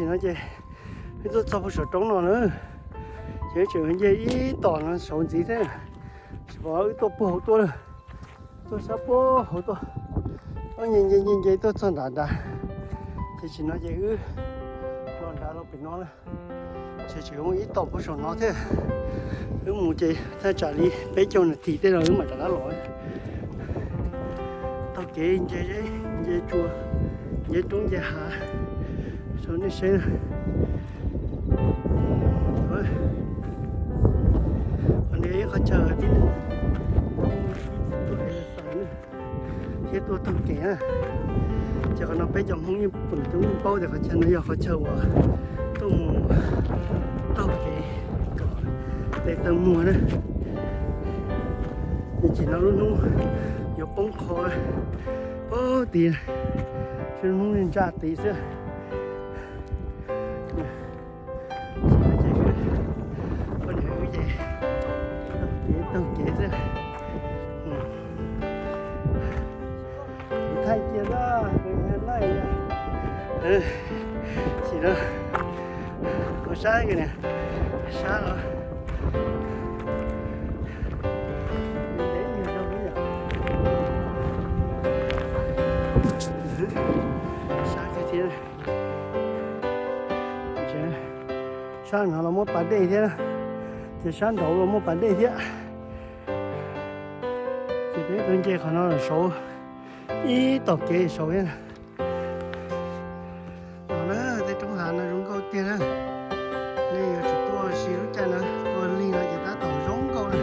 Ces no ces wb tuaj txog puag saum roob no na, ces wb tseem nce ib tom no saud ntxiv thiab, tsis pom wb tuaj puag hauv tuaj lawm, tuaj sab puag hauv tuaj, nce nce nce nce tuaj txog nram nrad, ces tam sim no ces wb los nrad los pem no na. Ces tseem muaj ib tom puag saum no thiab. Wb mus ces thaj tsam li peb caug nas this tej no wb mam rov qab los. Taug kev nce zeb nce tsua, nce roob nce hav rau nej saib na. Qhov no ib qhov chaw tib neeg tuaj exercise thiab tuaj taug kev na. Ces qhov no peb cov Hmoob yeej pom coob paub tias qhov chaw no yog qhov chaw uas tuaj mus taug kev kom tes taw muag na. Ces tam sim no lub hnub yuav poob qho pab tid, lub hnub ntsa tid xwb. Ces poj niam wb ces taug kev xwb. Kuv thaij cia na, kuv thaij na. Tam sim no, ua sab kiag niam, sab los. Sab kiag thiab. Sab no los muaj pas dej thiab, ces sab nraud los muaj pas dej thiab. Ces peb tuaj nce qhov no los saud, ib tom kev saud thiab. Los na, tej roob hav no zoo nkauj tiag na. Nej yuav tsum tuaj ua si lub caij no, ua lig no ces tab tom zoo nkauj na.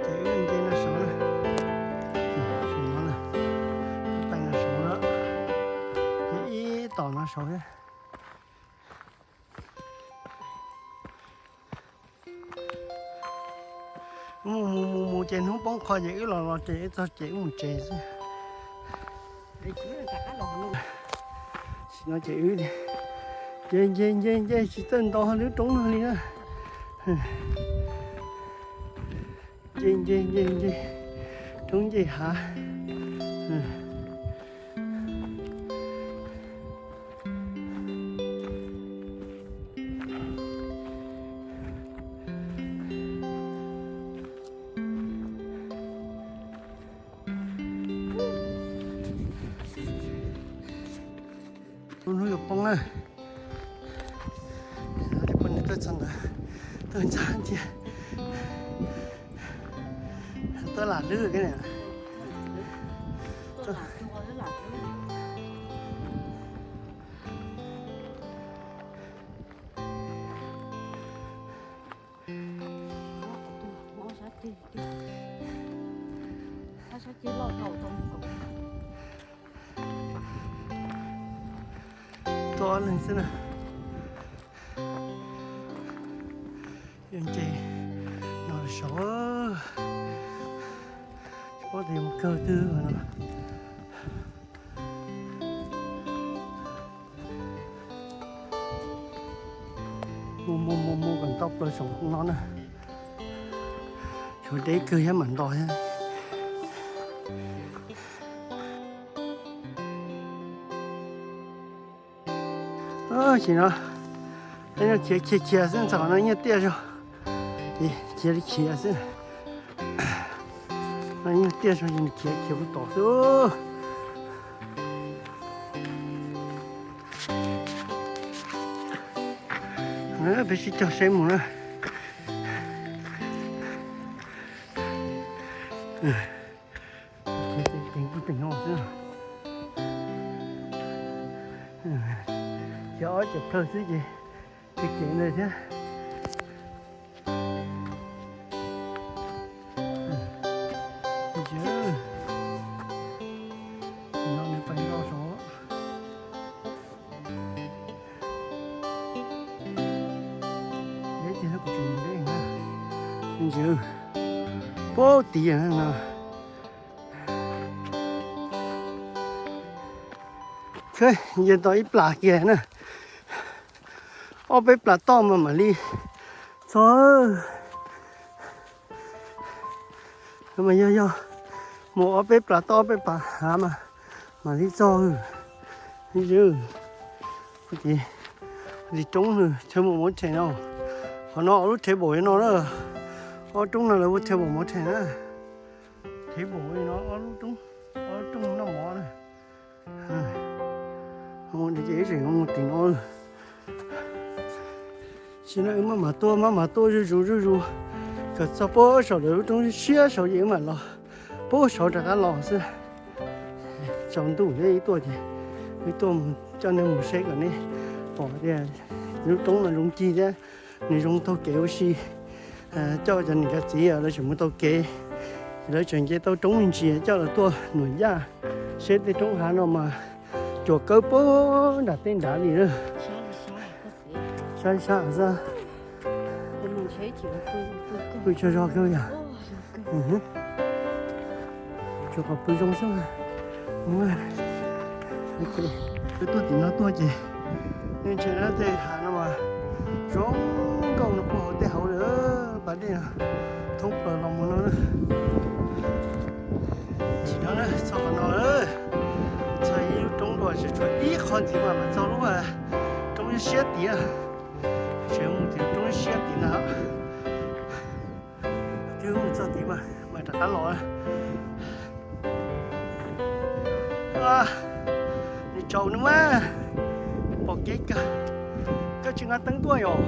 Ces wb nce no saud na, saum no na, pais no saud na, ib tom no saud thiab. Mus mus mus mus ces hnub poob qho ces wb los los ces wb txog ces wb mus tsev xwb. Tam sim no ces wb nce nce nce nce tsis txawj nto lub roob no li na. Nce nce nce nce roob nce hav. Lub hnub yuav poob na. Poj niam tuaj txog ntawd, tuaj ntxag cia, tuaj lam lwb kiag niam. Tuaj ob leeg xwb na. Nce no saud, tsis paub tias mus kawg twg no. Mus mus mus mus kom tau plaws saum no na. Tshuav deb kawg thiab mam nto thiab. Tam sim no peb nyob khiav khiav khiav xwb, ntxov no nyob tiaj zog, khiav li khiav xwb. Nyob tiaj zog es khiav khiav puag tom xwb. Peb sib cog seb mus na. Khiav ob cov plawg xwb ces khiav ntawd thiab. No nws pais nto saud. Deb tiag, kuv tseem mus deb na. Ntsia, puag tid no. Nce tau ib plas kiag na. Ob peb plas toj mas mam li txog. Mas yog yog mus ob peb plas toj ob peb plas hav mas mam li txog. Yog, tim roob no Table Mountain no, qhov no ob lub table no na, ob roob no lawv ua Table Mountain na. Table no ob lub roob, ob lub roob noj mov na. Mus no ces ib tseem mus tim no. Sim no wb maj mam tuaj, maj mam tuaj zuj zus zuj zus kom txog puag saum lawv lub roob siab saud ces wb mam los, puag saud rov qab los xwb. Tsaus ntuj thiab wb tuaj ces, wb tuaj coj nej mus saib kom nej pom tias lub roob no zoo cig thiab nws zoo taug kev ua si. Coj cov niam cov txiv lawv tseem mus taug kev, lawv tseem nce tau roob me ntsis coj los tuaj nuam yaj, seb tej roob hav no mas cuam kawg puag nram tej nrad li na. Sab sab xwb. Pw tsaug zog kawg yog. Tsuas kom pw zoo xwb. Wb tuaj tim no tuaj ces nej ntsia na, tej hav no mas zoo nkauj no puag hauv tej hauv lawm, pas dej thoob plaws los mus no na. Tsis no na, txog qhov no lawm, txog ib lub roob dua, tseem tshuav ib qho ntxiv mas mam txog lub roob siab tid. Tseem mus tim roob siab tid na. Twb mus txog tid mas mam rov qab los. Nws tsaus nws mas pom kev kawg. Koj tsis nqa teeb tuaj yom?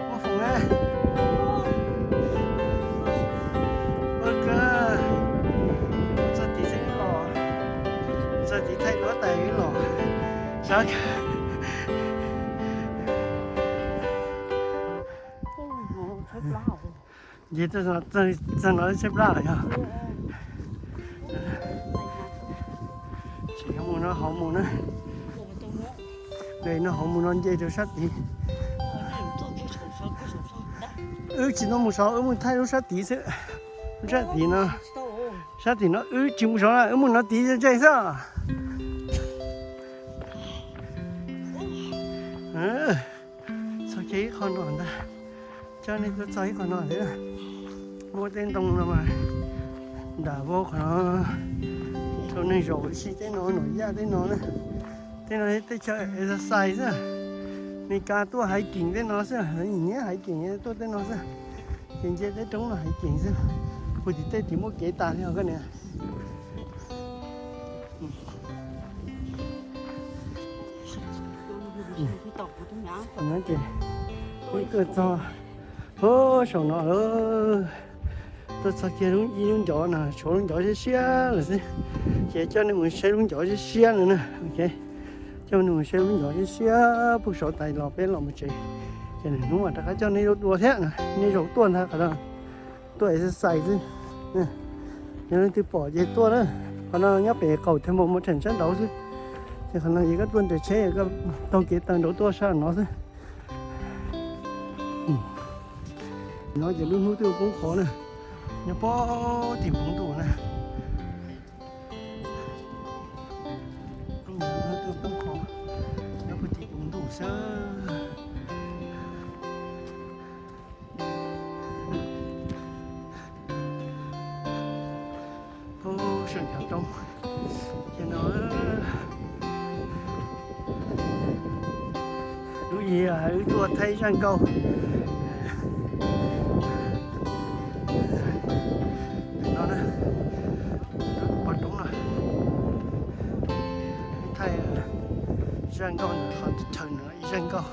Muaj foom na. Ua kawg. Txog tid xwb los, txog tid thaij duab tais los. Sab kawg. Ces txog no tshaib plab lawm yog. Tseem yuav mus no hauv mus na. Nqes no hauv mus no nce rau sab tid. Wb tsis tau mus saud, wb mus thaij lub sab tid xwb. Lub sab tid no, sab tid no wb tsis mus saud na, wb mus no tid ntse xwb. Txog kiag ib qho no ntag, coj nej tuaj txog ib qho no thiab. Muaj tej ntoo no mas nram vau qhov no, rau neeg zaum ua si tej no, nuam yaj tej no na. Tej no tej chaw exercise xwb. Mes kas tuaj hiking tej no xwb, lawv nyiam nyiam hiking tuaj tej no xwb. Ces nce tej roob no hiking xwb. Puag tim tej tim muaj kev tas li os koj niam. Ces wb tuaj txog puag saum no lawm, tuaj txog kiag lub ib lub ncov no, tshuav lub ncov siab siab lawm xwb. Ces coj nej mus saib lub ncov siab siab no na. Coj nej mus saib lub ncov siab siab puag saud tas los peb los mus tsev. Ces lwm hnub mam rov qab coj nej dua thiab na, nej zaum tuaj ntag qhov no. Tuaj exercise xwb. Yog leej twg pom ces tuaj na. Qhov no nyob pem qaum Table Mountain sab nraud xwb. Ces qhov no ces koj tuaj nres tsheb, koj taug kev taw nraud tuaj sab no xwb. No ces lub hnub twb poob qho na, nyob puag tim npoo ntuj na. Lub hnub twb poob qho, nyob puag tim npoo ntuj xwb. Puag saum cov roob, ces no lub ib wb tuaj thaij zaj nkauj no, pom roob no, thaij zaj nkauj no, qhov chaw no ib zaj nkauj,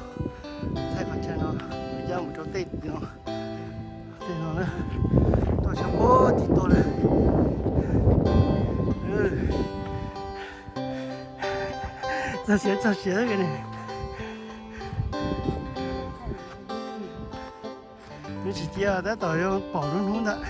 thaij qhov chaw no, yaj mus rau tej no. Tej no na, tuaj sab puag tim tuaj na. Txog siav txog siav ne. Nws tsis cia tab tom yuav pom lub hnub ntawd.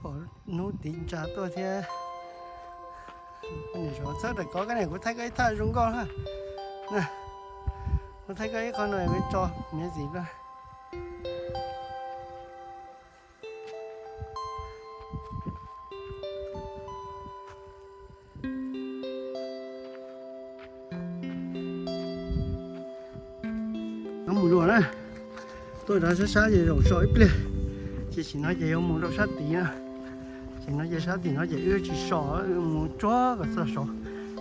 Pom hnub tiv ntsa tuaj thiab. Txhob rawm kov, koj niam, kuv thaij koj ib thaj zoo nkauj na. Kuv thaij koj ib qho no, kuv tso miv txim koj. Mus dua na, tuaj rau sab sab ces zaum so ib pliag, ces sim no ces yuav mus rau sab tid na. Ces no ces sab tim no ces wb tsis so, mus tsuag kom txog saud,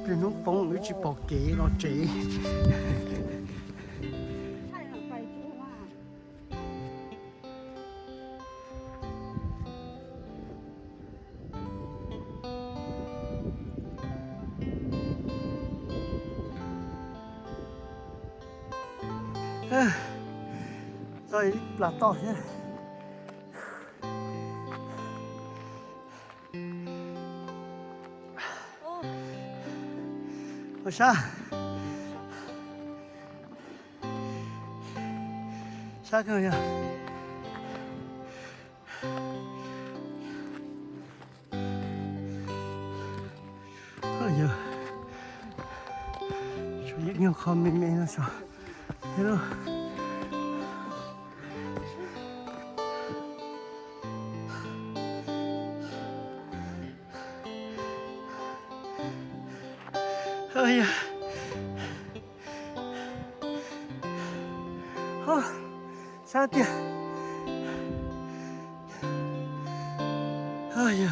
pliag hnub poob wb tsis pom kev los tsev. Txog ib plas toj thiab. Ua sab, sab kawg yog. Yog, tshuav ib nyuag qho me me no saud thiab lauj. Sab tiag. Yog,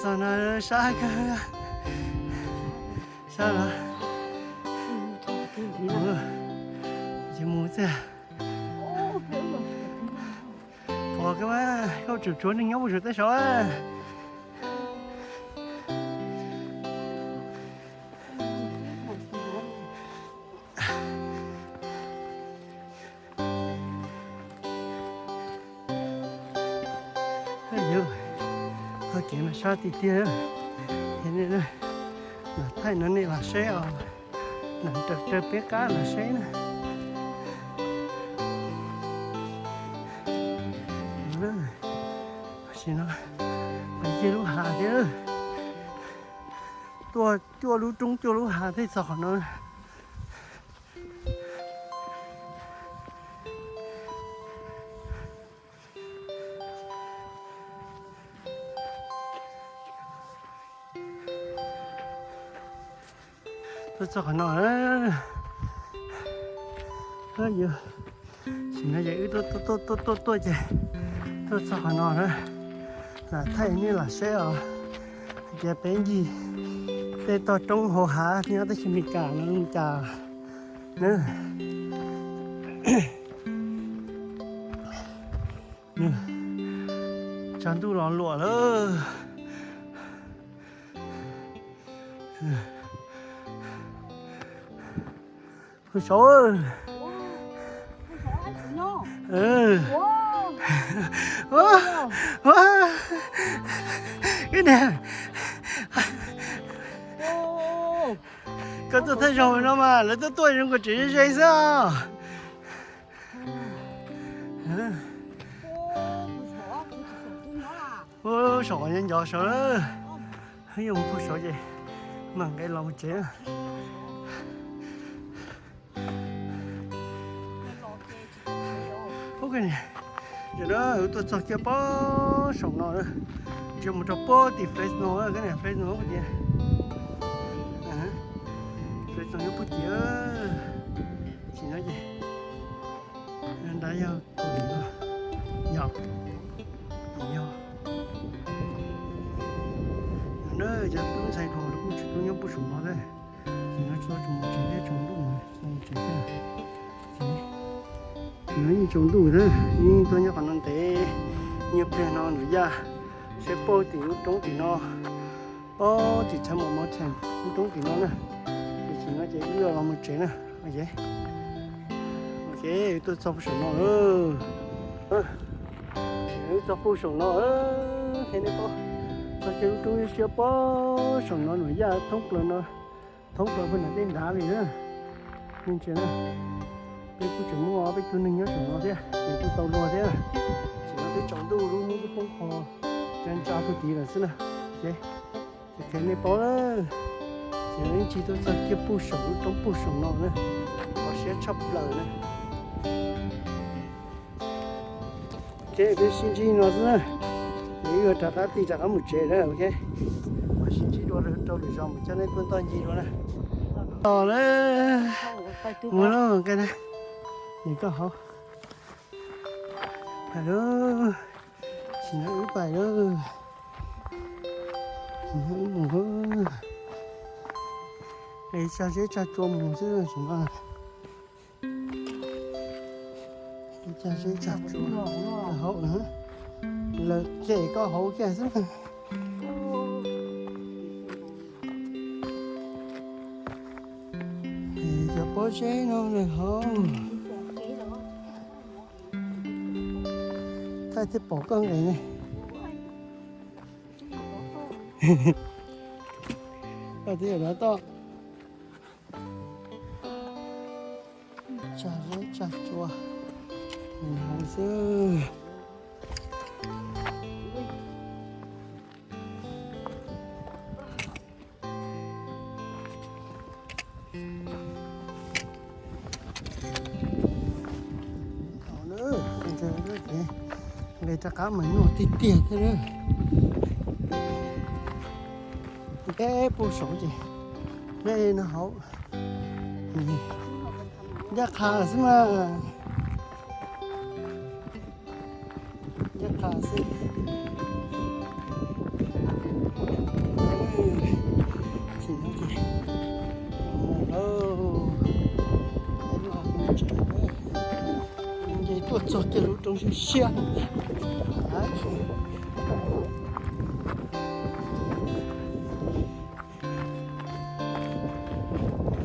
txog no sab kawg. Sab los, ces mus txiag. Pom koj, koj tseem tshuav neeg nyob puag saum tej saud. Yog, txoj kev mas sab tiag tiag. Ces nej, nam thaij no nej los saib os, nam raws peb qab los saib na. Tam sim no yog lub hav thiab, tuaj cuaj lub roob cuaj lub hav thiaj txog qhov no. Tuaj txog qhov no, yog, tam sim no ces wb tuaj tuaj tuaj tuaj ces tuaj txog qhov no na, lam thaij nej los saib os, hais tias peb ncig tej toj roob hauv hav nyob teb chaws Amelikas no li cas na. Tsaus ntuj los luam lawm. Pw saud. Koj tuaj thaij zoo no mas lawv tuaj tuaj zoo nkaus tsev ze ze xwb os. Saum qhov nco nco saud, yuav mus pug saud ces mam nqe los mus tsev. Ub, yog na, wb tuaj txog kiag pob saum no na, tsis mus rau pob tim Fresno, koj niam, Fresno puag tim, Fresno nyob puag tim, tsis no ces nrad yog Kaus Lim no, yog, yog na, cov tub ntxhais dua kuj tsis tau nyob puag saum no thiab, tsis no tsis tau mus tsev thiab, tsaus ntuj tsis tau mus tsev thiab. Ces no yeej tsaus ntuj thiab, yeej tuaj nyob qhov no ntev, nyias pliag no nws yaj, seb puag tim lub roob tim no, ob tsis txhab mus mov theem lub roob tim no na, ces tsis no ces wb los mus tsev na. Ok, tuaj txog puag saum no lawm. Wb txog puag saum no, qhia nej paub, txog kiag lub roob siab pob saum no, nws yaj thoob plaws no, thoob plaws puag nram tej nrad li na. Nej ntsia na, peb kuj tseem muaj ob peb tug neeg nyob saum no thiab, nws kuj tau luag thiab. Tsis no twb tsaus ntuj, lub hnub twb poob qho, ntsa ntsa puag tid lawm xwb na. Ces qhia nej paub lawm, ces yeej tsis tuaj txog kiag puag saum lub roob puag saum no na, qhov siab tshaj plaws na. Ces peb sib ntsib no xwb na, ces wb yuav rov qab tig rov qab mus tsev na, ok. Mam sib ntsib rau lwm zaus mam coj nej tuaj ntoj ncig dua na. Tos na, mus lauj, nqe na, nws koj hauv. Pais lauj, sim no wb pais lauj, sim no wb mus lauj. Es tsag zeb tsag tsua mus xwb tam sim no. Tsag zeb tsag tsua hauv, lawv cem koj hauv kiag xwb. Cov pob zeb no lawm hauv. Thaij thiaj pom koj nqes ne. Koj twb yog dov toj. Tsag zeb tsag tsua nws hauv xwb. Nqes rov qab mas nyuaj tiag tiag thiab. Nqe puag saud ces nqe no hauv, ncaj qha xwb mas. Ncaj qha xwb. Tsis no ces los mus lauj, los mus tsev. Nce tuaj txog kiag lub roob siab siab.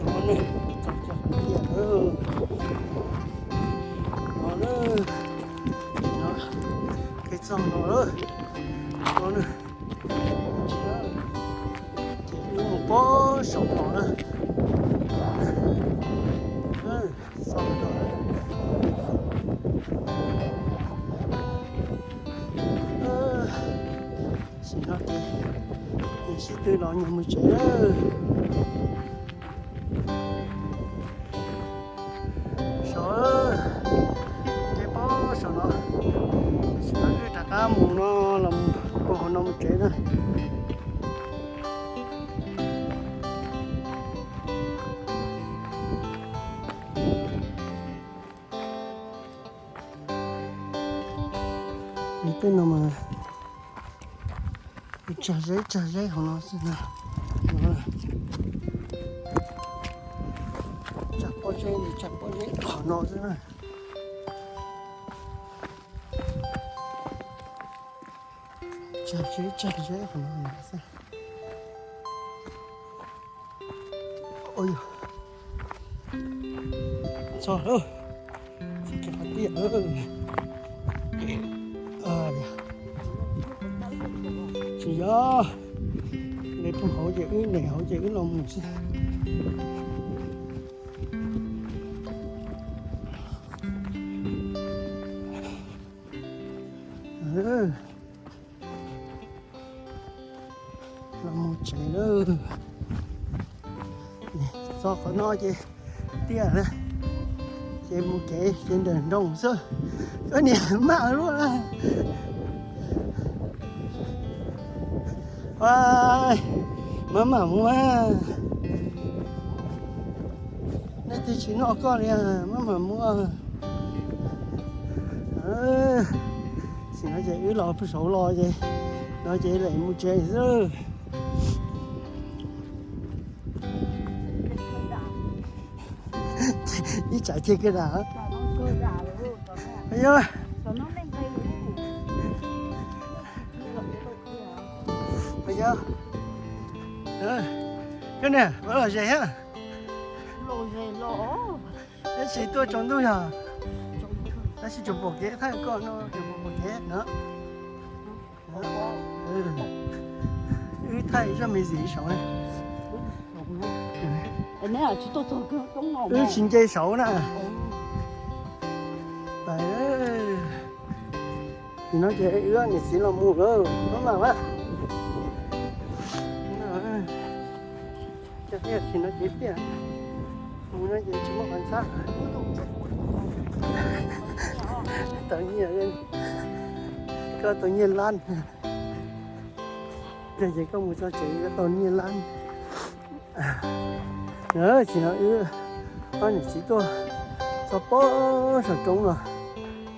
No ne, txog kiag qhov tiaj lawm. No na, no, kev txog no lawm. No na, ces wb mus puag saum no na. Txog no. Sim no ces sib tw los nyuag mus tsev lawm. Saum, nce puag saum no, sim no wb rov qab mus no los puag hauv no mus tsev na. Tej no mas tsag zeb tsag zeb hauv no xwb na. Tsag pob zeb, tsag pob zeb hauv no xwb na. Tsag zeb tsag zeb hauv no xwb. Ua, txog lawm, txog kiag qhov tiaj lawm. Tsis yog, nqes puag hauv ces wb, nqes hauv ces wb los mus xwb. Los mus tsev lawm. Txog qhov no ces tiaj lawm, ces mus kev ces nrawm nroos xwb. Koj niam maj luaj. Maj mam mus. Nej twb tsis noj koj li, maj mam mus. Sim no ces wb los puag saud los ces, no ces lem mus tsev xwb. Ib tsam ces kawg dam. Yog, yog, koj niam, koj los ze thiab. Tab sis tuaj tsaus ntuj yog, tab sis tsuas pom kev, thaij koj no tsuas pom kev no. Wb thaij zoj me ntsis saud na. Wb tsis nce saud na. Nim no ces wb niam txiv los mus lawm, maj mam mas. Cov tiaj tsis no ces tiaj, mus no ces tsis muaj qhov ntxhab. Tau nyiaj, koj tau nyiaj lab. Ces koj mus txog tsev yuav tau niaj lab. Tsis no wb ob niam txiv tuaj txog pob saum roob no,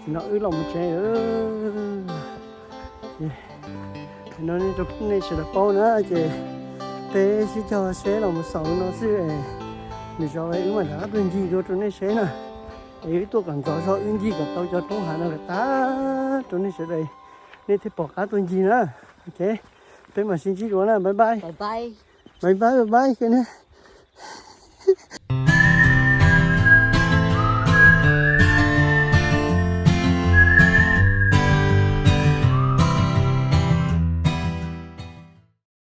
tsis no wb los mus tsev. Ces no nej sawv daws paub na, ces peb sib cog seb los mus xaus no xwb. Nws zov wb mam rov qab tuaj ncig dua rau nej seb na. Es wb tuaj kom ntxov zog, wb ncig kom tau cov roob hav no kom tag rau nej sawv daws, nej thiaj pom qab tuaj ncig na. Ok, peb mam sib ntsib dua na, bye bye. Bye bye, bye bye.